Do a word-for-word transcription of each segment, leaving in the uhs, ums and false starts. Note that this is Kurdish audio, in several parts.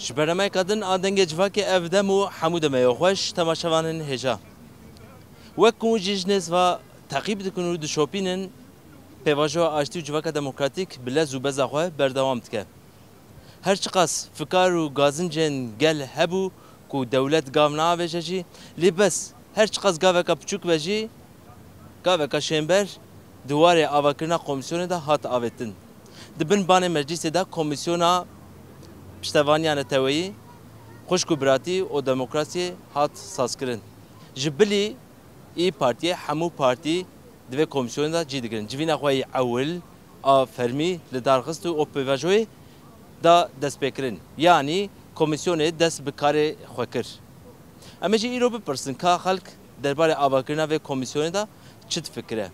Ji bernameya din a Dengê Civakê ev dem û hemû demê xweş temaşevanên hêja. Wek ku hûn jî ji nêz ve teqîb dikin û dişopînin, pêvajoya aştî û civaka demokratîk bi lez û beza xwe berdewam dike. Her çiqas fikar û gazincên gel hebû ku dewlet gav neavêje jî, lê bes her çiqas gaveka piçûk be jî, gaveka şênber di warê avakirina komîsyonê de hat avêtin. Di bin banê meclîsê de Komîsyona Piştevaniya Neteweyî, Xwişk û Biratî û Demokrasiyê hat sazkirin. Ji bilî Î Partiyê hemû partî di vê komîsyonê de cî digirin. Civîna xwe yî ewil a fermî li dar xist û pêvajoyê da destpêkirin. Yanî komîsyonê dest bi karê xwe kir. Em ê jî îro bipirsin ka xelk derbarê avakirina vê komîsyonê de çi difikire.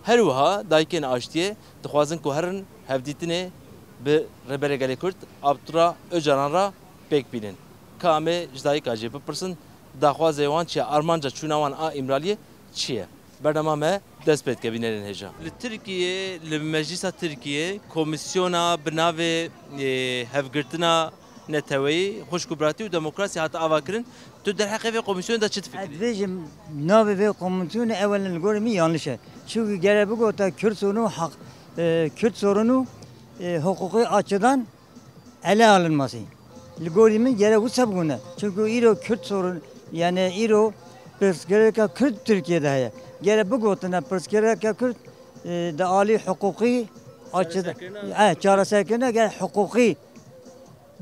Her wiha dayikên aştiyê dixwazin ku herin hevdîtinê bi Rêberê Gelê Kurd Abdullah Ocalan re pêk bînin. Ka em ê ji dayika jê bipirsin, daxwazê wan çi ye, armanca çûna wan a Îmraliyê çi ye? Bernama me dest pê dike, bînerên hêja. Li Tirkiyê, li Meclîsa Tirkiyê, komîsyona bi navê, e, Hevgirtina Neteweyî, Xwişk û Biratî û Demokrasî hat avakirin. Tu derheqê vê komîsyonê de çi difikirî? Ez dibêjim, navê vê komîsyonê ewelen li gorî min yanlış e. Çünkü gere bigota Kürt sorunu hak, e, Kürt sorunu, e, hukuki açıdan ele alınması. Li gorî min gere wisa bigune. Çünkü îro Kürt sorun, yani îro pirsgirêka Kürt Tirkiyê de heye. Gere bigotine pirsgirêka Kürt, e, di alî hukuki açıdan, çareserkirina, e, çareserkirine gere hukuki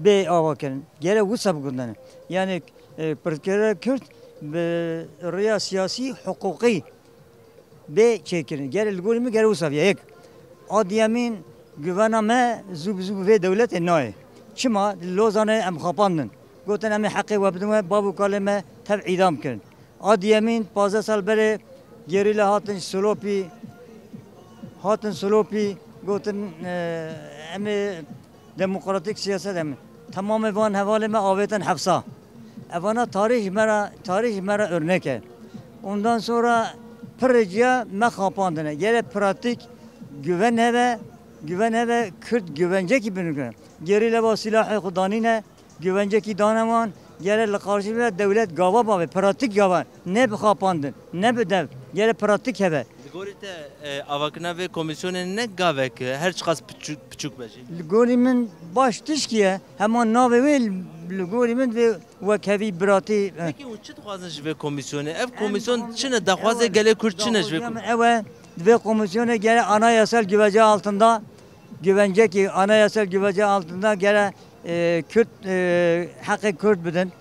bê avakirin. Gere wisa bigotine. Yani, e, pirsgirêka Kürt bi rêya siyasî, hukuki bê çêkirin. Gere li gorî min gere wisa viya. Yek, a diyemîn, güvena me zû bi zû bi vê dewletê nayê. Çima? Li Lozanê em xapandin. Gotin em ê heqê we bidin we, bav û kalê me tev îdam kirin. A diyemîn, pazdeh sal berê gerîla hatin Silopî, hatin Silopî, gotin, e, em ê demokratîk siyaset em. Temamê van hevalê me avêtin hefsa. Evana tarîh ji me re, tarîh ji me re örnek e. Ondan sonra pirê ciya me xapandine. Gere pratik güven hebe, güven hebe Kürt güvencekî binûke. Gerîla va silahê xwe danîne, güvencekî dane wan, gere li qarşî ve dewlet gava bavê, pratik gava, ne bi xapandin, ne bi dev, gere pratik hebe. Li gorî te, e, avakirina vê komîsyonê ne gavek, e, her çiqas piçûk, piçûk be jî? Li gorî min baş tişkî ye, hema navê wê li, li gorî min divê wekhevî, biratî, e. Peki hûn çi dixwazin ji vê komîsyonê? Ev komîsyon çi ne? Daxwazê gelê Kurd çi ne ji vê komîsyonê? Ew e, di vê komîsyonê gere anayasal güvence altında, güvencekî anayasal güvence altında gere, e, Kürt, e, heqê Kurd bidin.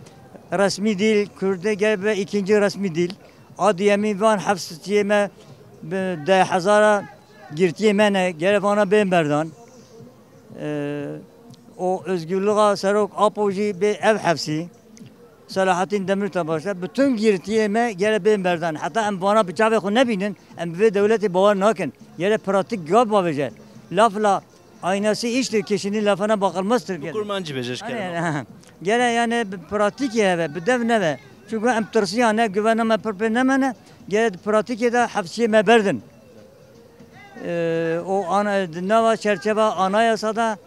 Resmî dîl, Kurdê gere bibe îkinci resmî dîl. A diyemîn van hefsitiyê me bi deh hezara girtiyê me ne, gere vana bên berdan. E, û özgürlüğa serok Apo jî bê ev hefsî. Selahattin Demirtaş de, bütün girtiyê me gere bên berdan. Heta em vana bi çavê xwe nebînin, em bi vê dewletê bawer nakin. Gere pratik gava bavêje. Lafla aynası iştir, kişinin lafına bakılmazdır. Bi kurmancî bêje ji kerema. Aynen. Gere yani bi pratikê heve, bi dev neve. Çünkü em tirsiyane, güvena me pir pê nemene, gere di pratikê de hefsiyê me berdin. Ee, o ana-, di nava çerçeva anayasada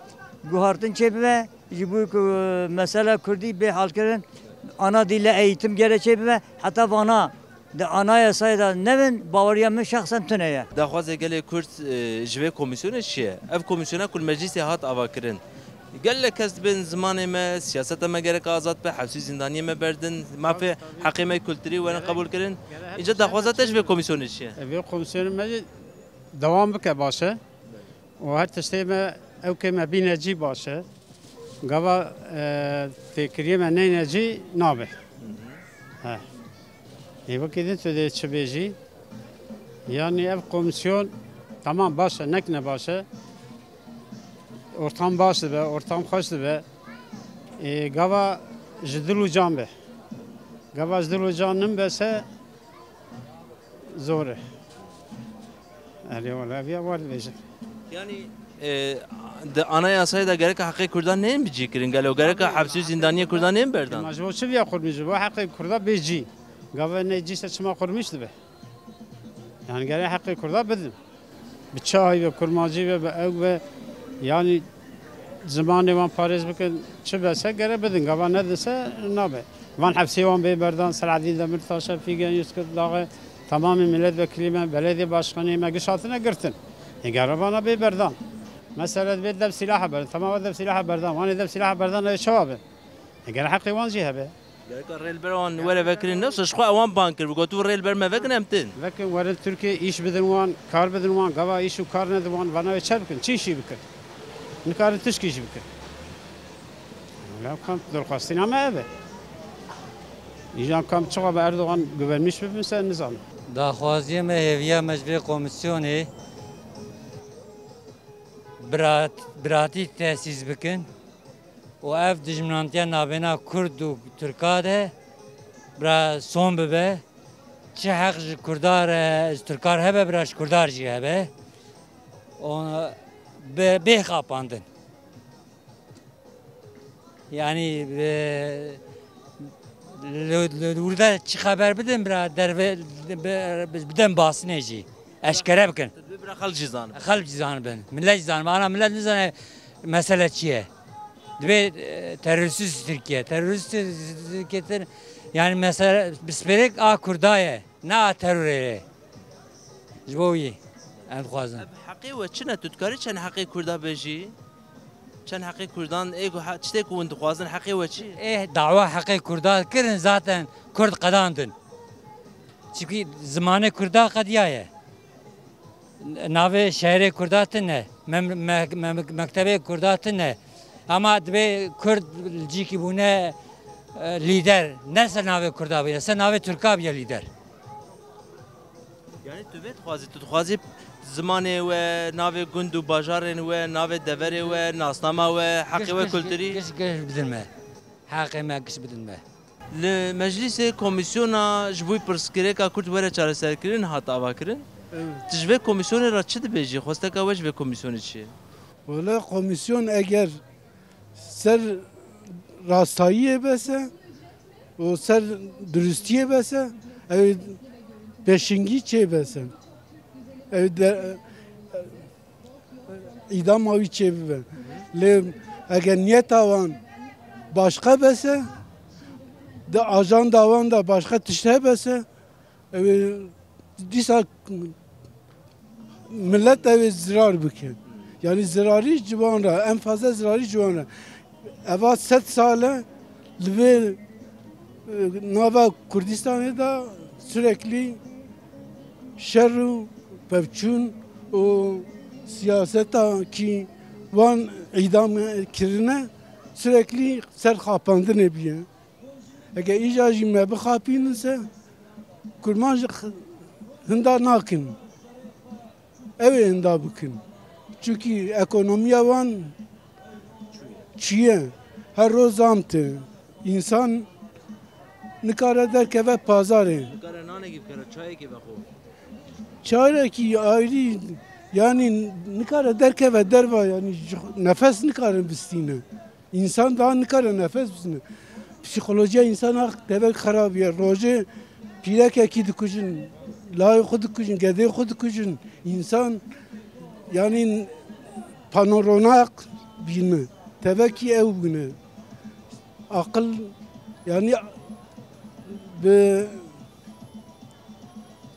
guhartin çêbibe, ji bo ku mesela Kurdî bê halkirin, ana dîle eğitim gere çêbibe, heta vana di anayasayê de nevin, baweriya min şexsen tune ye. Daxwazê gelê Kurd, e, ji vê komîsyonê çi ye? Ev komîsyona ku li meclîsê hat avakirin, gelek kes dibên zimanê me, siyaseta me gerek azad be, hepsî zîndaniyê me berdin, mafê heqê me kulturî werin qebûl kirin. Îca daxwaza te ji vê komîsyonê çi ye? Vê komîsyonê me jî dewam bike baş e. Û her tiştê me, ewkê me bîne cî baş e. Gava, e, têkiriyê me neyne cî nabe. He. Ê wekî din tu dê çi bêjî? Yanî ev komîsyon, tamam, baş e, nek ne baş e. Ortam baş dibe, ortam xweş dibe. Ê, gava ji dil û can be. Gava ji dil û can nibese, zor e. Erê wele, ev ya war dibêje. Yanî, e, di anayasayê de gereka heqê Kurdan neyên bi cî kirin? Gelo gereka hepsî û zîndaniyê Kurdan neyên berdan? Ma ji bo çi viya qurmî, ji bo heqê Kurda bê cî. Gava ne cî se çima qurmîş dibe? Yani gerek heqê Kurda bidin. Bi çi ayî be, kurmancî be, bi ew be, yani Zimanê wan parêz bikin, çi bese gere bidin, gava nedinse nabe. Van hepsê wan bê berdan, Selahaddin Demirtaş e, Figen Yozkurt Dağı, tamamê milletvekilî me, belediye başkanê me giş hatine girtin. Ê gere vana bê berdan. Mesela dibê dev silaha berin, tamam dev silaha berdan, wanê dev silaha berdan ê çawa be? Ê gere heqê wan jî hebe. Gereka rê li ber wan were vekirin, ne wisa ji xwe ewan ban kir, bi got, "Tu rê li ber me vekin, em tên." Vekin werin Tirkiye, îş bidin wan, kar bidin wan, gava îş û kar nedin wan, vana wê çi bikin, çi îşî bikin? Nikarin tişkî jî bikin. Wela kam dilxwastina me ev e. Îjan kam çixa bi Erdogan güvenmiş bibin se nizanim. Daxwaziyê me, hêviya me ji vê komîsyonê birat-, biratî tesîs bikin. û ev dijminantiya navbêna Kurd û Tirka de bira son bibe. Çi heq ji Kurda re, ji Tirka re hebe, bira ji Kurda re jî hebe. O be-, bê xapandin. Yanî, e, li, li, li wir de çi xeber bidin, bira derve, bi, bidin basinê jî. Eşkere bikin. Tu dibê bira xelk jî zanin. Xelk jî zanibin. Millet jî zanibin. Ana millet nizane mesele çi ye. Dibê, e, terorîst Tirkiye. Terorîst Tirkiye, yanî mesele, pispêrek a Kurda ye. Ne a terorê ye. Ji bo wî em dixwazin. Ev heqê we çi ne? Tu dikarî çend heqê Kurda bêjî? Çend heqê Kurdan, ê ku he-, tiştê ku hûn dixwazin, heqê we çi ye? Ê, dawa heqê Kurda kirin, zaten Kurd qedandin. Çimkî zimanê Kurda qediyaye. Navê şehrê Kurda tune, mem-, me-, me-, mektebê Kurda tune. Ama dibê Kurd cîkî bûne, e, lîder. Ne ser navê Kurda bûye, ser navê Tirka bûye lîder. Yani tu vê dixwazî, tu dixwazî zimanê we, navê gund û bajarên we, navê deverê we, nasnama we, heqê we kulturî? Giş, giş, giş bidin me. Heqê me giş bidin me. Li meclîsê komîsyona ji bo pirsgirêka Kurd were çareserkirin hat avakirin. Evet. Tu ji vê komîsyonê re çi dibêjî? Xwesteka we ji vê komîsyonê çi ye? Wele komîsyon eger ser rastayiyê bese û ser durustiyê bese, ew pêşingî çê bese. Ew de, îdama wî çê bibe. Lê eger niyeta wan başqa bese, di ajanda wan de başqa tişt hebese, ew ê dîsa millet ew ê zirar bike. Yanî zirarî ji wan re, en fazla zirarî ji wan re. Eva sed sal e li vê, e, nava Kurdistanê de sürekli şer û pevçûn û siyaseta kî wan îdam kirine sürekli ser xapandinê bûye. Eke îja jî me bixapînin se, kurmanc hinda nakin. Ew ê hinda bikin. Çunkî ekonomiya wan çûye. Her roz zam tê. Însan nikare derkeve pazarê. Nikare nanekî bikare, çayekî vexwe. Çarekî ayrî, yanî nikare derkeve derva, yanî ji xwe nefes nikare bistîne. Însan daha nikare nefes bistîne. Psîkolojiya însana tevek xerab ye. Rojê pîrekekî dikujin, layê xwe dikujin, gedê xwe dikujin. Însan, yanî, panorona bîne. Tevekî ew bûne. Aqil, yanî, bi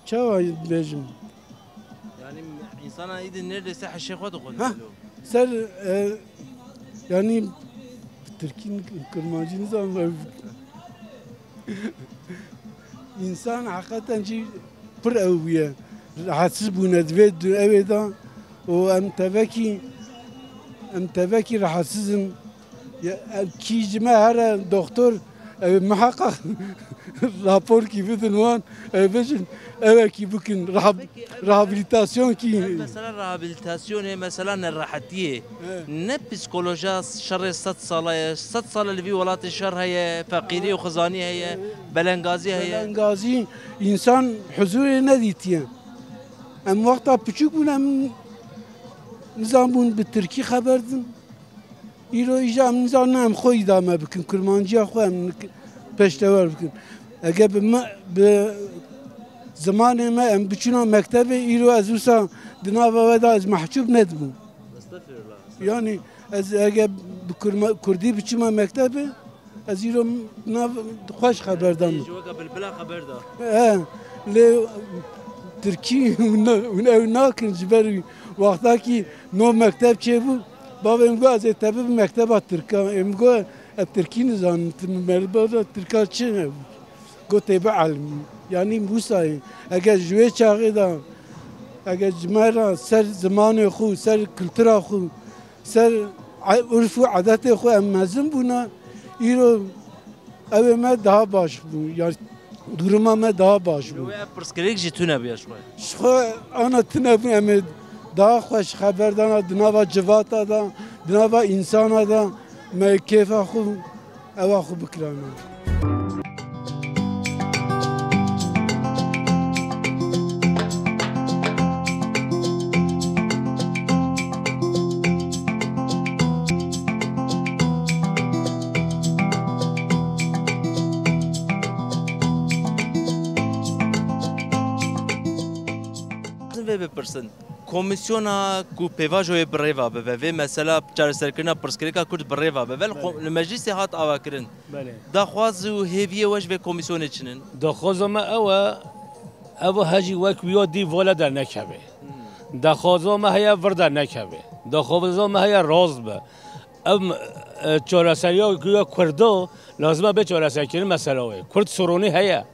çawa bêjim? Yani insana îdî neredeyse heşê xwe dixwin. Ha, ser, e, yani Tirkî, Kurmancî nizam. Însan heqeten jî pir ew bûye. Rahatsiz bûne divê du-, ew ê de û em tevekî, em tevekî rahatsiz in. Ya, ev kî ji me here doktor, ew ê miheqeq raporkî bidin wan, ew bêjin, ewekî bikin, rehab-, Peki, ev, rehabilitasyonkî. Ev mesela rehabilitasyonê, mesela nerehetiyê. Evet. Ne psîkolojiya şerê sed sala ye, sed sala li vî welatê şer heye, feqîrî û xizanî heye, belengazî heye. Belengazî, însan huzurê nedîtiye. Em wexta piçûk bûn, em nizanbûn bi tirkî xeber din. Îro îja em nizanin em xwe îdame bikin, kurmanciya xwe em nik-, peştewer bikin. Ege bi me, bi zimanê me em biçûna mektebê, îro ez wisa di nava we de ez mehcûb nedibûm. Estağfirullah. Yanî Ez eger bi kurma-, kurdî biçûma mektebê, ez îro nav xweş xeber dam. Ji weke bilbila xeber da. He, lê tirkî hûn na-, hûn ew nakin ji ber wextakî no mekteb çêbû, bavê min got, ez ê te bibim mekteba tirkan. Ê min got, ez tirkî nizanim, tu min meriba de tirka çi ne? Got, tê bielmî. Yanî wisa ye. Eger ji wê çaxê de, eger ji me re ser zimanê xwe, ser kultura xwe, ser e-, urf û edetê xwe em mezin bûna, îro ew ê me daha baş bû. Ya duruma me daha baş bû. Wê ev pirsgirêk jî tune bûye ji xwe. Ji xwe ana tune bû, em ê daha xweş xeber dana di nava civata de, di nava însana de, me kêfa xwe, ewa xwe bikirana. Vê bipirsin. Komîsyona ku pêvajoyê bi rê ve bibe, vê mesela çareserkirina pirsgirêka Kurd bi rê ve bibe, li xwe-, Belê. Li meclîsê hat avakirin. Belê. Daxwaz û hêviyê we ji vê komîsyonê çi nin? Daxwaza me ew e, ev hejî wek wiya dî vala dernekeve. Hmm. Daxwaza me heye vir dernekeve. Daxwaza me heye rast be. Ev, e, çareseriya ku ya Kurda lazim e bê çareserkirin mesela wê. Kurd sorunî heye.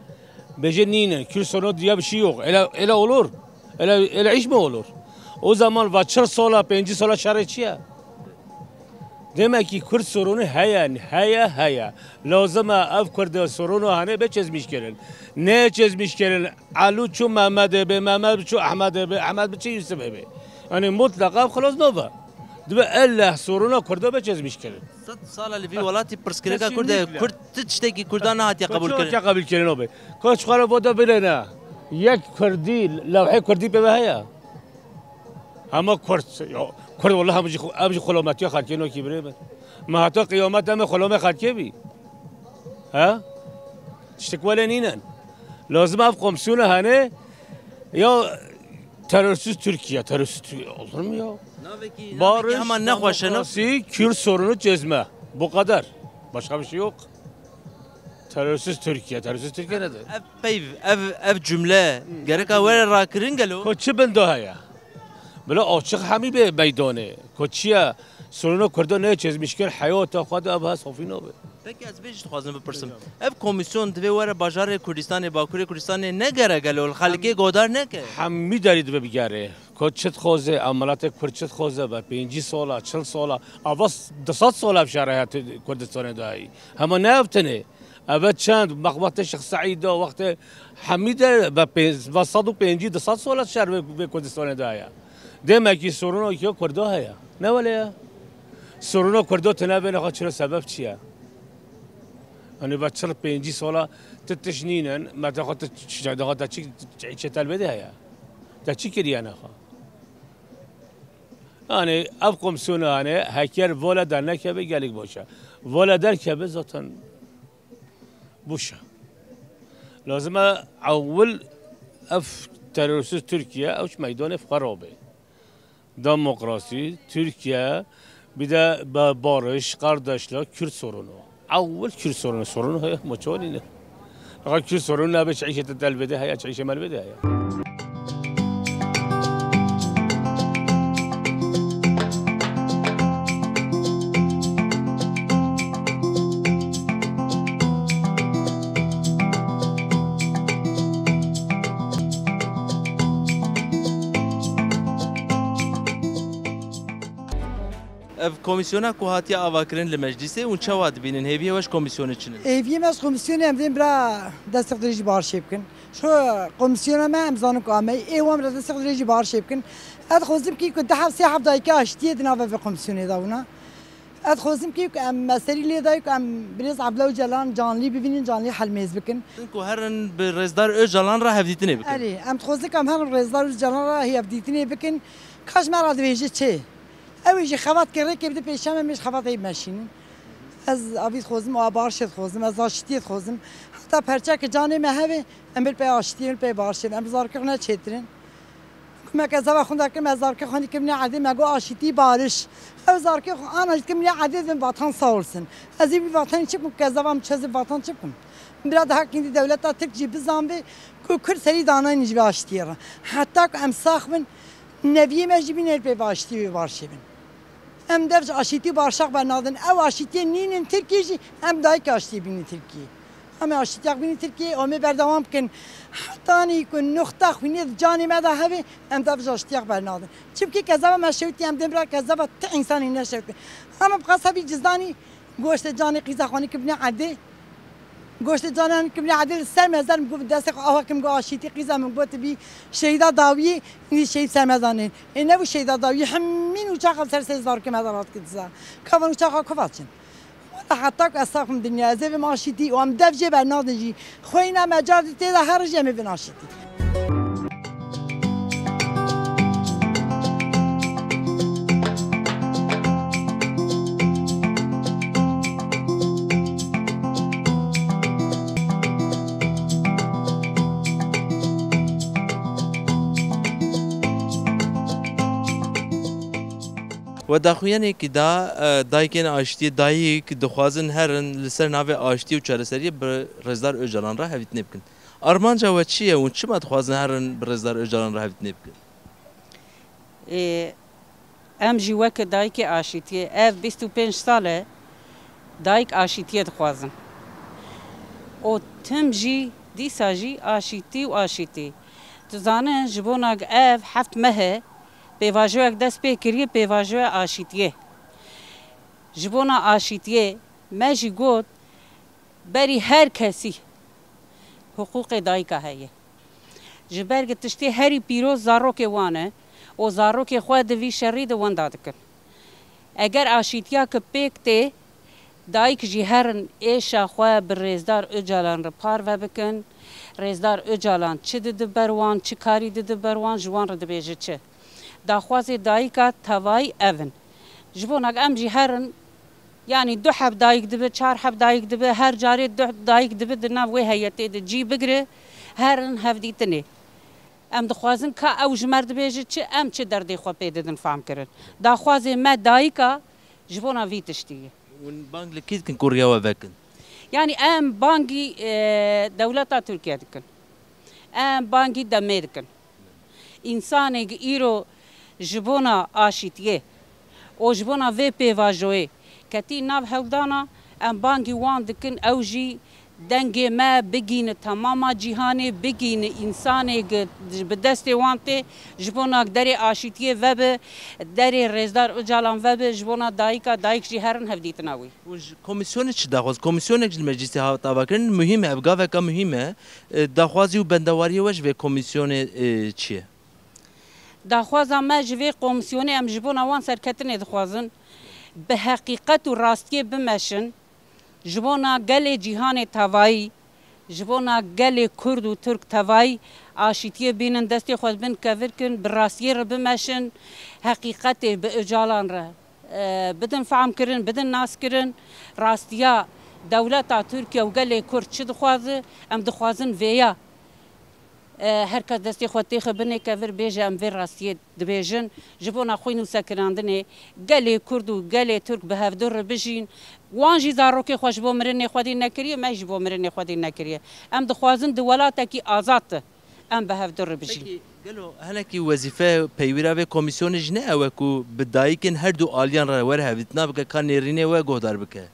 Bêje nînin, Kürt sorunu diye bir şey yok. Ele, ele olur. Ele, ele iş mi olur? O zaman va çil sola, pêncî sola şerê çi ye? Demek ki Kürt sorunu heye, heye, heye. Lazim e ev Kurd sorunu hane be çözmüş kirin. Ne çözmüş kirin? Elu çu Mehmedê be, Mehmed çu Ehmedê be, Ehmed çu Yusufê be. Yani mutlaka ev xelas nova. Dibe elle soruna Kurda be çözmüş kirin. Sed sala li vî welatî pirsgirêka Kurd e. Kesinlikle. Kurd ti tiştekî Kurdan nehatiye qebûl kirin. Nehatiye qebûl kirin o be. Koç xwe re voda bile ne. Yek Kurdî, lewhê Kurdî pê ve heye. Hema Kurd, ya, Kurd wele hemî jî xu-, hemî jî xulametiya xelkê nokî birê be. Me heta qiyamet em ê xulamê xelkê bî. He? Tiştek wele nînin. Lazim ev komsiyona hene ya terörsüz Türkiye, terörsüz Türkiye olur mu ya? Navekî, navekî Barış, hema nexweş e, demokrasi, Kürt sorunu çözme. Bu kadar. Başka bir şey yok. Terörsüz Türkiye, terörsüz Türkiye nedir? Ev peyv, ev, ev cümle gereka were rakirin gelo? Ko çi bin daha ya? Bila açık hemî be meydanê. Ko çiye sorunu Kurda ne çözmüş kir, heyata xwe de ev ha sofî nabe. Peki ez vê jî dixwazim bipirsim. Ev komîsyon divê were bajarê Kurdistanê, Bakurê Kurdistanê negere gelo, li xelkê godar neke? Hemî derî dibe bigere. Ko çi dixwaze, em miletê Kurd çi dixwaze be, pêncî sola, çil sola, ava s-, du sed sola bi şerê hate Kurdistanê dayî. Hema ne ev tenê. Eve çend, wextê Şêx Seîd de, wextê hemî de be pênc, be sed û pêncî, du sed sola şer vê, vê Kurdistanê de heye. Demek ki soruna ki Kurdo heye. Ne wele ya? Soruna Kurdo tine vê nexa çira sebep çi ye? Hani ve çil pêncî sola tu tiş nînin, me te xwe tu ç-, ç-, daha te çi, ç-, çi telbê de heye? Te çi kiriye nexa? Yani ev komsiyona hani heker vola dernekeve gelek boşa. Vola derkeve zaten boşa. Lazim e ewil ev terörsüz Türkiye ew meydanê xwe rabe. Demokrasi, Türkiye, bir de ba-, barış, kardeşlik, Kürt sorunu. Ewil Kürt sorunu, sorunu heye, maço nîne. Eger Kürt sorunu nebe, çi îşê te telbê de heye, çi îşê me li vê de heye. Ev komîsyona ku hatiye avakirin li meclîsê, hûn çawa dibînin? Hêviyê we ji komîsyonê çi ne? Hêviyê me ji komîsyonê em dên bira destek dirêjî barişê bikin. Şu komîsyona me em zanin ku amey, ê wan re destek dirêjî barişê bikin. Ez dixwazim kî ku du heft sê heft dayike aştiyê di nava vê komîsyonê de bûna. Ez dixwazim kî ku em meserî lê dayik ku em birêz Evla Ocalan canlî bibînin, canlî helmêz bikin. Ku herin bi Rêzdar Ocalan re hevdîtinê bikin. Erê, em dixwazin ku em herin Rêzdar Ocalan re hevdîtinê bikin. Ka ji me re dibêje çi? Ew ê jî xebat ke rêkê bide pêşiya me, em ê ji xebatê bimeşînin. Ez avî dixwazim, a barişê dixwazim, ez aştiyê dixwazim. Heta perçeke canê me hebe, em ê li pey aştiyê, li pey barişê, em zarokê xwe neçêtirin. Me kezava xwe da kir, me zarokê xwe nî kir binê erdê, me got aşitî bariş. Ew zarokê xwe ana jî kir binê erdê, dibin vatan sağ olsun. Ez ê bi vatanî çi bikim, kezava min çi, ez ê bi vatan çi bikim? Bira daha kîndî dewleta Tirk jî bizanbê ku Kurd serî danayîn ji vê aşitiyê re. Heta ku em sax bin, neviyê me jî bînin pê vê aşitiyê wê barşê bin. Em dev ji aşîtî û barşax bernadin. Ew aşîtiyê nînin Tirkiyê jî, em dayik aşîtiyê bînin Tirkiyê. Em ê aşîtiyak bînin Tirkiyê, em ê berdewam bikin. Hetanî ku nuxta xwînê di canê me de hebe, em dev ji aşîtiyak bernadin. Çimkî kezava me şewitî, em dê bira kezava ti însanî neşewitî. Em bi qasabî cizdanî goştê canê qîza xwe nî kibine erdê. Goştê canan kim li Edil ser mezar min got destê xwe ava kim got aşîtî qîza min got bî şehîda dawiyê, îndî şehîd ser mezar nê. Ê nebû şehîda dawiyê, hemîn û çaxa ser sê zarokê mezar hat kir diza. Kavan û çaxa kuva çin. Wala heta ku ez saxim dinya, ez ê bim aşîtî û em dev jê bernadin jî. Xweyna me car di tê de her jê em ê bin aşîtî. We daxuyanekî da, e, dayikên aştiyê, dayik dixwazin herin li ser navê aştiyê û çareseriyê bi Rêzdar Ocalan re hevdîtinê bikin. Armanca we çi ye û çima dixwazin herin bi Rêzdar Ocalan re hevdîtinê bikin? Ê, em jî weke dayikê aşîtiyê, ev bîst û pênc sal e dayik aşîtiyê dixwazin. Û tim jî dîsa jî aşîtî û aşîtî. Tu zane ji bona ev heft meh e pêvajoyek dest pê kiriye, pêvajoya aşîtiyê. Ji bona aşîtiyê me jî got, berî her kesî hiqûqê dayika heye. Ji ber ku tiştê herî pîroz zarokê wan e û zarokê xwe di vî şerî de wenda dikin. Eger aşîtiya ki pêk tê, dayik jî herin êşa xwe bi Rêzdar Ocalan re parve bikin. Rêzdar Ocalan çi didi ber wan, çi karî didi ber wan, ji wan re dibêje çi? Daxwazê dayika tevayî ev in. Ji bona em jî herin, yanî du heb dayik dibe, çar heb dayik dibe, her carê du dayik dibe di nav wê heyetê de cî bigire, herin hevdîtinê. Em dixwazin ka ew ji me re dibêje çi, em çi derdê xwe pê didin fam kirin. Daxwazê me dayika ji bona vî tiştî ye. Hûn bang li kî dikin ku riya we vekin? Yanî em bangî, e, dewleta Tirkiye dikin. Em bangî demê dikin. Însanêk îro ji bona aşîtiyê û ji bona vê pêvajoyê ketî nav hewldana, em bangî wan dikin, ew jî dengê me bigîne temama cîhanê, bigîne însanêk bi destê wan tê, ji bona derê aşîtiyê vebe, derê Rêzdar Ocalan vebe, ji bona dayika, dayik jî herin hevdîtina wî. Û ji komîsyonê çi daxwaz? Komîsyonek ji li meclîsê hat avakirin, muhîm e, ev gaveka muhîm e. E, daxwazî û bendewariyê we ji vê komîsyonê, e, çi ye? Daxwaza me ji vê komîsyonê, em ji bona wan serketinê dixwazin, bi heqîqet û rastiyê bimeşin, ji bona gelê cîhanê tevayî, ji bona gelê Kurd û Tirk tevayî aşîtiyê bînin, destê xwe bin kevir kin, bi rastiyê re bimeşin, heqîqetê bi Ocalan re, e, bidin fam kirin, bidin nas kirin. Rastiya dewleta Tirkiye û gelê Kurd çi dixwaze, em dixwazin vêya, e, her kes destê xwe têxe binê kevir, bêje em vê rastiyê dibêjin. Ji bona xwîn û sekinandinê gelê Kurd û gelê Tirk bi hevdu re bijîn. Wan jî zarokê xwe ji bo mirinê xwedî nekiriye, me jî bo mirinê xwedî nekiriye. Em dixwazin di welatekî azad de em bi hevdu re bijîn. Pekî, gelo hinekî wezîfe peywîra vê komîsyonê jî ne ew e ku bi dayikên her du aliyan re were hevdîtina bike, ka nêrînê we guhdar bike?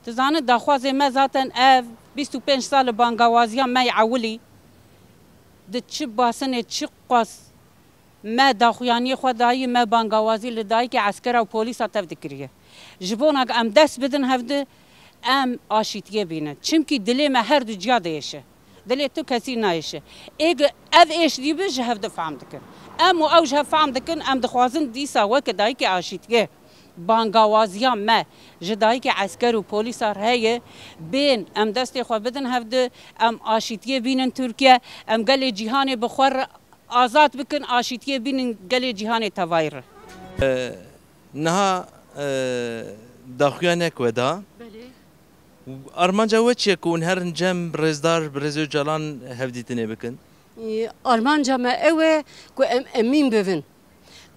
Dizane daxwazê me zaten ev bîst û pênc sal e bangawaziya me yê ewilî. Di çi basinê çi qas me daxuyaniyê xwe dayî, me bangawazî li dayikê eskera û polîsa tev dikiriye. Ji bona ku em dest bidin hevdi, em aşîtiyê bînin. Çimkî dilê me her du ciya diêşe. Dilê tu kesî nayêşe. Ê ku ev êş dî bi ji hevdi fam dikin. Em û ew ji hev fam dikin, em dixwazin dîsa weke dayikê aşîtiyê. Bangawaziya me ji dayikê esker û polîsa re heye, bên em destê xwe bidin hevdi, em aşîtiyê bînin Tirkiye, em gelê cîhanê bi xwe re azad bikin, aşîtiyê bînin gelê cîhanê tevayî re. E, niha, e, daxuyanek we da. Belê. Armanca we çi ye ku hûn herin cem Rêzdar Birêz Ocalan hevdîtinê bikin? Armanca me ew e ku em emîn bibin.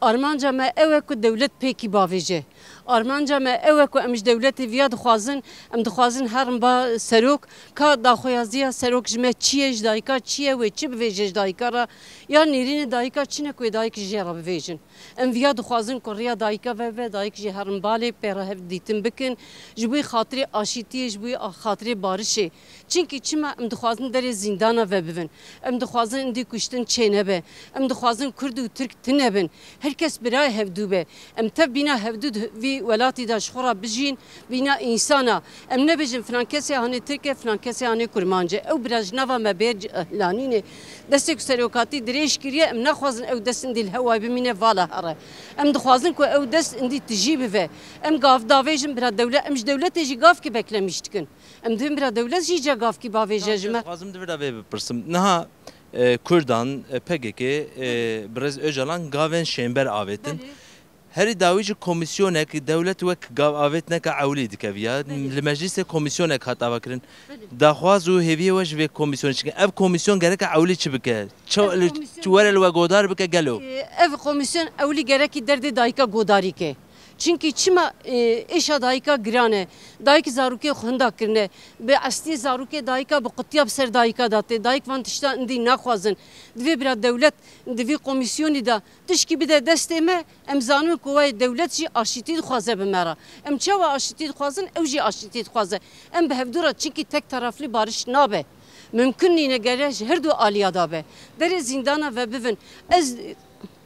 Armanca me ew e ku dewlet pêkî bavêje. Armanca me ew e ku em ji dewletê viya dixwazin, em dixwazin herin ba serok, ka daxuyaziya serok ji me çi ye, ji dayika çi ye, wê çi bivêje ji dayika re, ya nêrînê dayika çi ne ku wê dayik ji jê re bivêjin. Em viya dixwazin ku riya dayika vebe, dayik jî herin balê, pê re hev dîtin bikin, ji bo xatirê aşîtiyê, ji bo xatirê barişê. Çimkî çima em dixwazin derê zîndana vebibin? Em dixwazin indî kuştin çênebe. Em dixwazin Kurd û Tirk tune bin. Her kes birayê hevdû be. Em tev bîna hevdû di vî welatî de ji xwe re bijîn, bîna însana. Em nebêjin filan kesê hanê Tirk e, filan kesê hanê Kurmanc e. Ew bira ji nava me bê cihlanînê. Destê ku serokatî dirêj kiriye, em naxwazin ew dest indî li hewayê bimîne vala here. Em dixwazin ku ew dest indî tijî bive. Em gav davêjin bira dewlet, em ji dewletê jî gavkî beklemîş dikin. Em dibin bira dewlet jî ca gavkî bavêje ji me. Dixwazim di vir de vê bipirsim. Niha, e, Kurdan, e, P K K, e, Birêz Ocalan gavên şênber avêtin. Belê. Herî dawî jî komîsyonek dewlet wek gav avêt neke ewlî dike viya. Belê. Li meclîsê komîsyonek hat avakirin. Belê. Daxwaz û hêviyê we ji vê komîsyonê çi? Ev komîsyon gereke ewlî çi bike? Çi, ev li, komîsyon, were li we godar bike gelo? Ev komîsyon ewlî gerekî derdê dayika godarî ke. Çimkî çima, e, êşa dayika giran e. Dayik zarokê xwe hinda kirine. Bi estiyê zarokê dayika bi qutiya bi ser dayika de tê. Dayik van tişta indî naxwazin. Divê bira dewlet di vî komîsyonî de tişkî bide destê me. Em zanin ku wayê dewlet jî aşîtî dixwaze bi me re. Em çawa aşîtî dixwazin, ew jî aşîtî dixwaze. Em bi hevdû re çimkî tek taraflî bariş nabe. Mimkun nîne gere ji her du aliya de be. Derê zîndana ve bibin. Ez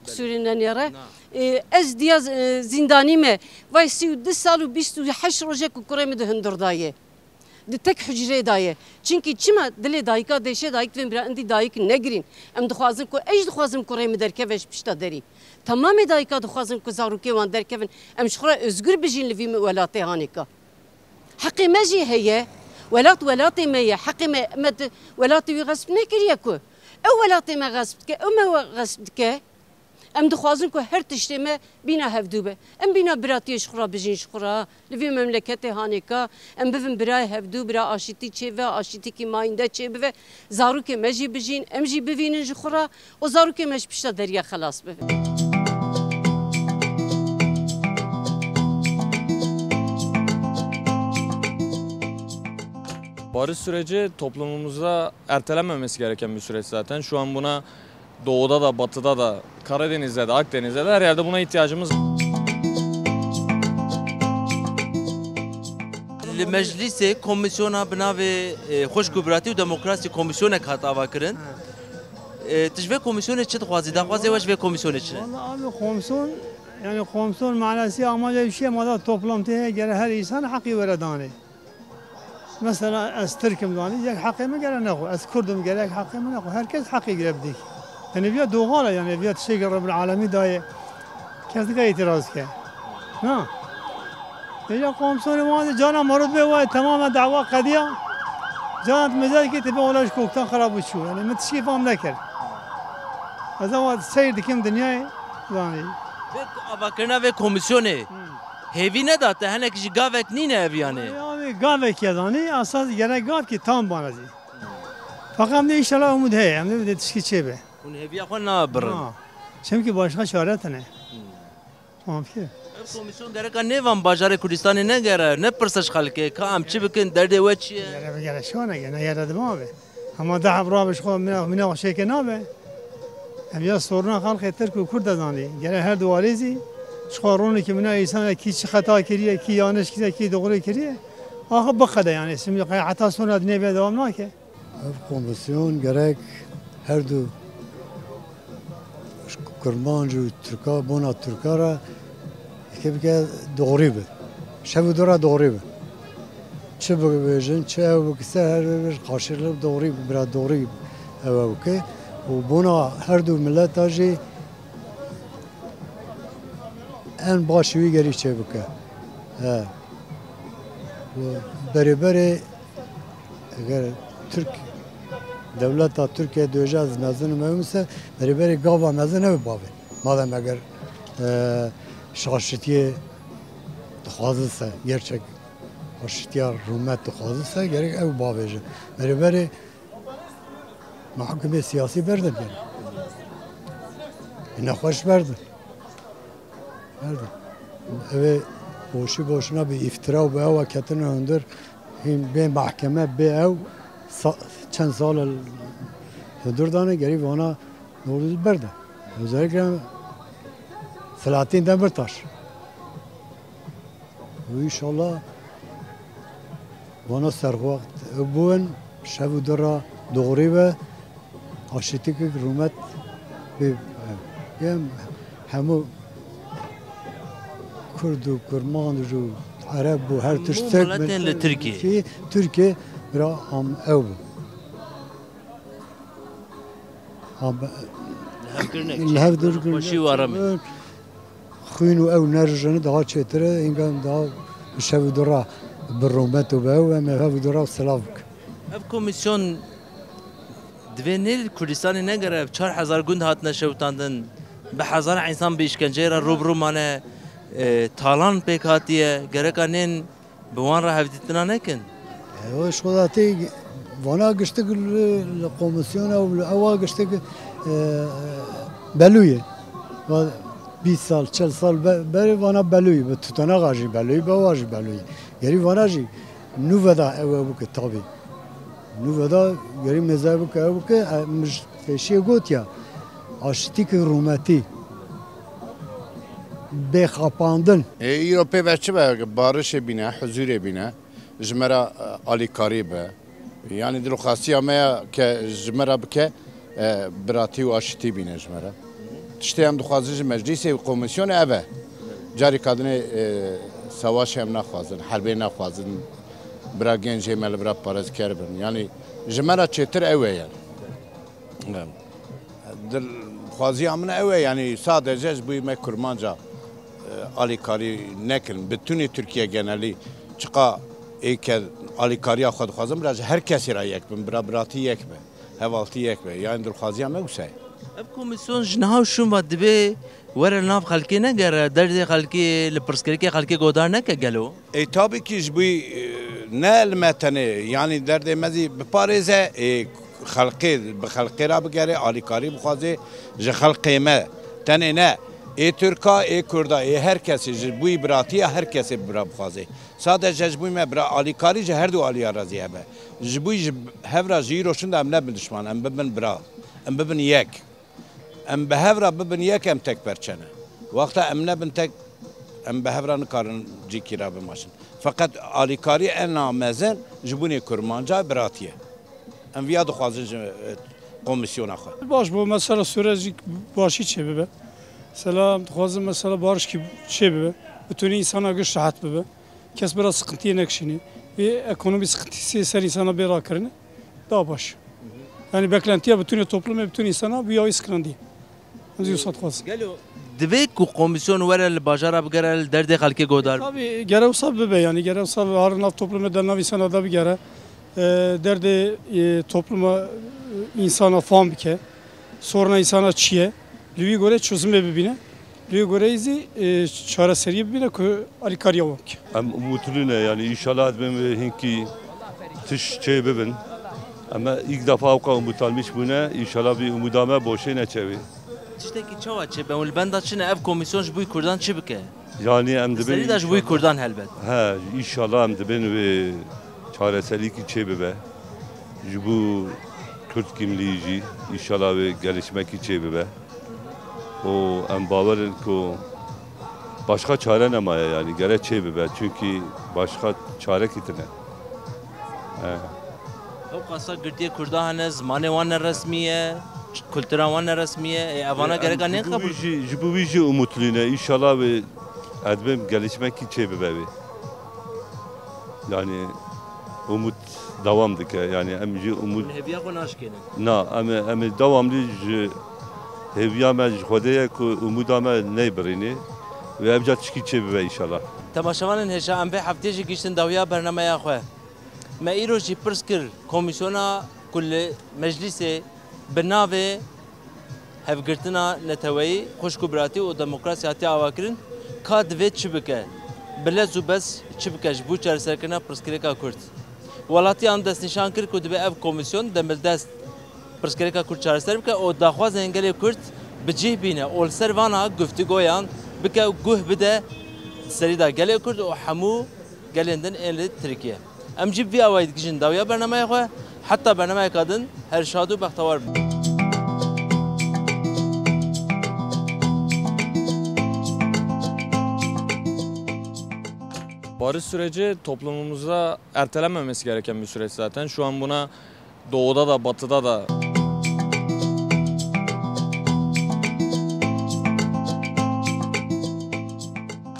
Sûrî nenêre. Na. Ê, ez diya, e, zîndanî me. Vay sî û du sal û bîst û heşt roje ku kurê min di hundir de ye. Di tek hucrê de ye. Çimkî çima dilê dayika deşe dayik divên bira indî dayik negirîn. Em dixwazin ku ez jî dixwazim kurê min derkeve ji pişta derî. Temamê dayika dixwazin ku zarokê wan derkevin. Em ji xwe re özgür bijîn li vî welatê hanêka. Heqê me jî heye. Welat welatê me ye. Heqê me, me di welatê wî xesp nekiriye ku. Ew welatê me xesp dike, ew me we xesp dike. Em dixwazin ku her tiştê me bîna hevdû be. Em bîna biratiyê ji xwe re bijîn ji xwe re. Li vî memleketê hanêka em bibin birayê hevdû, bira aşîtî çêve, aşîtîkî mayînde çêbive. Zarokê me jî bijîn, em jî bivînin ji xwe re û zarokê me ji pişta derya xelas bibin. Barış süreci toplumumuzda ertelenmemesi gereken bir süreç zaten. Şu an buna doğuda da, batıda da, Karadeniz'de de, Akdeniz'de de her yerde buna ihtiyacımız var. Li meclîsê komîsyona bi navê, e, Xweşk û Biratî û Demokrasî komîsyonek hat avakirin. E, tu ji vê komîsyonê çi dixwazî? Daxwazê we ji vê komîsyonê çi ne? Valla abi, komisyon, yani komisyon manası amaca bir şey, ama da toplantı heye, gere her insan hakkı were danê. Mesela ez Tirk im, danî, yek heqê min gere nexwe. Ez Kurd im, gere yek heqê min nexwe. Her kes heqê gire bidî. Yani viya doğal e, yani viya tiştekî Rebbil Alemî daye. Kes dike îtiraz ke. Na. Êca komsonê wan de cana marot bê, wayê temamen dawa qediya. Cana tu mezekî tu bê wala ji koktan xirab û çû. Yani min tişkî fam nekir. Ez awa seyr dikim dinyayê. Yani. Vê avakirina vê komîsyonê. Hmm. Hêvî neda te, hinek jî gavek nîne ev yanê? Ya, wê gavek ye zanî, esas gerek gavkî tam bana zî. Fakat em de inşallah umut heye, em de tişkî çê be. Hûn hêviya xwe nabirin. Ha. Çimkî başka çare tine. Hmm. Tamam ki. Ev komîsyon gereka nêvan bajarê Kurdistanê negere, nepirse ji xelkê, ka em çi bikin, derdê we çi ye? Gere bigere şaneke, ne gere dima be. Hema deh ev rabe ji xwe mina, mina xwe şêke nabe. Em ya soruna xelkê Tirk û Kurd de zanî. Gere her du alî zî ji xwe ronekî mina însana kî çi xeta kiriye, kî yanlış kiriye, kî doğru kiriye. Axa biqede yani. Şimdi heta sonra dinê bê devam nake. Ev komisyon gerek her du Kurmanc û Tirka, bona Tirka re yekê bike doğrî bi. Şev û dora doğrî bi. Çi bibêjin, çi ew bikise, her bir karşılığı doğrî bi, bira doğrî ew ew ke. Û bona her du mileta jî en baş wî gerî çê bike. He. Û berê berê Eger Tirk, dewleta Tirkiye dibêje ez mezin im, ew mise berê berê gava mezin ew bavê. Madem eger, e, şaşitiyê dixwazise, gerçek şaşitiya rûmet dixwazise, gerek ew bavêje. Berê berê Mahkumê siyasî berdin yani. Nexweş berdin. Berdin. Ev ê boşî boşuna bi îftira û bi ewa ketine hundir. Hîn bê mahkeme, bê ew sa-, çend sal hundir dane, gerî vana Newroz berde. Özellikle Selahattin Demirtaş. Û înşallah vana serxwext bûn, şev û dira doğrî be, aşîtîkek rûmet bê. Em hemû Kurd û Kurmanc û Ereb û her tişt Hemû tek miletên li Tirkiyê. Tirkiyê bira am ew bû. Am Li hev kirine, li hev dur xweşî û aramî. Xwîn û ew nerjine daha çêtir e, îngan daha bi şev û dura bi rûmet û bi ew, em ê hev û dura silav bikin. Ev komîsyon divê nê li Kurdistanê negere, ev çar hezar gund hatine şewitandin, bi hezara însan bi îşkenceyê re rû bi rû mane, e, talan pêk hatiye, gereka nên bi wan re hevdîtina nekin. Ew ji xwe datê vana giştik li, li komîsyona û li ewa giştik, e, belû ye. Va bîst sal, çil sal be-, berê vana belû ye. Bi tutanaxa jî belû ye, bi ewa jî belû ye. Gerî vana jî nû veda ew, ew bike tabî. Nû veda gerî mêze bike, ew bike, e, min ji pêşiyê got ya, aştî ki rûmetî, bê xapandin. Ê, îro pê ve çi be? Barişê bîne, huzûrê bîne, ji me re, e, alîkarî be. Yanî dilxwastiya me ya ke ji me re bike, e, biratî û aşitî bîne ji me re. Tiştê em dixwazin ji meclîsê û komîsyonê ev e. Carîka dinê, e, savaşê em naxwazin, herbê naxwazin, bira gencê me li bira parêzker bin. Yanî ji me re çêtir ew e yani. Dilxwaziya min ew e, yanî sadece ji bo me kurmanca, e, alîkarî nekin. Bi tunê Tirkiye genelî çiqa ê ke alîkariya xwe dixwazin, bira ji her kesî re yek bin, bira biratî yek be, hevaltî yek be. Yanî dilxwaziya me wisa ye. Ev komîsyon ji niha û şûn ve dibê were li nav xelkê negere, derdê xelkê, li pirsgirêkê xelkê godar neke gelo? Ê, tabii ki ji bo, e, ne li me tenê, yanî derdê me zî biparêze, ê, xelkê, bi xelkê re bigere, alîkarî bixwaze ji xelkê me. Tenê ne, ê Tirka, ê Kurda, ê her kesê, ji bo biratiya her kesê bira bixwaze. Sadece ji bo me bira alîkarî ji her du aliya re zî hebe. Ji bo ji hev re ji îro şûn de em nebin dişman, em bibin bira, em bibin yek. Em bi hev re bibin yek, em tek perçe ne. Wexta em nebin tek, em bi hev re nikarin cîkî re bimaşin. Feqet alîkarî ena mezin ji bûnê kurmanca biratî ye. Em viya dixwazin ji, e, komîsyona xwe. Baş bû, mesela sürecî başî çê bibe. Mesela em dixwazin mesela barişkî çê bibe. Bi tunî însana giş rehet bibe. Kes bira sıkıntıya nekişîne. Vê ekonomî sıkıntısı ser însana bê rakirine. Daha baş. Yani beklentiya bütün toplum ve bütün insana bu yayı sıkılan diye. Em zî wisa dixwazin. Gelo divê ku komîsyon were li bajara bigere, li derdê xelkê godar? Tabii, gere wisa bibe yani, gere wisa har nav toplumê de nav însana da bigere. E, derdê, e, topluma, e, însana fam bike. Soruna însana çi ye? Li wî gore çözüme bibîne. Lê goreyî zî, e, çareseriyê bibîne ku alîkariya wan bike. Em umutlî ne, yanî înşallah dibên wê hinkî tişt çê bibin. Em ilk defa ewqa umut almîş bûne, înşallah vî umuda me boşê neçewê. Tiştekî çawa çêbe? Hûn li benda çi ne? Ev komîsyon ji bo kurdan çi bike? Yanî em dibên. Serî de ji bo kurdan helbet. He, înşallah em dibên wê çareserîkî çê bibe. Ji bo Kurd kimliği jî înşallah wê gelişmekî çê bibe. Û em bawer in ku başka çare nemaye, yanî gere çê bibe. Çunkî başka çarekî tine. He. Ew qasa girtiyê Kurda hene, zimanê wan ne resmî ye, kultura wan ne resmî ye. Ê, evana gereka nên qebûl. Ji bo wî jî, ji bo wî jî umutlî ne. Înşallah wê, ez dibêm gelişmekî çê bibe wê. Yanî umut dewam dike. Yanî em jî umut. Hêviya xwe naşkênin. Na, em ê, em ê dewamlî ji hêviya me ji Xwedê ye ku umuda me neybirînê. Wê ev ca tişkî çê bibe înşallah. Temaşevanên hêja, em vê heftê jî gihîştin dawiya bernameya xwe. Me îro jî pirs kir, komîsyona ku li meclîsê bi navê Hevgirtina Neteweyî, Xwişk û Biratî û Demokrasî hatiye avakirin, ka divê çi bike? Bi lez û bez çi bike ji bo çareserkirina pirsgirêka Kurd? Welatiyan destnîşan kir ku divê ev komîsyon demildest Pirsgirêka Kurd çareser bike û daxwazên gelê Kurd bi cih bîne û li ser vana guftigoyan bike û guh bide di serî de gelê Kurd û hemû gelên din ên li Tirkiye. Em jî bi vî awayî digihîjin dawiya bernameya xwe, heta bernameya din her şad û bextewar bin. Barış süreci toplumumuzda ertelenmemesi gereken bir süreç zaten. Şu an buna doğuda da, batıda da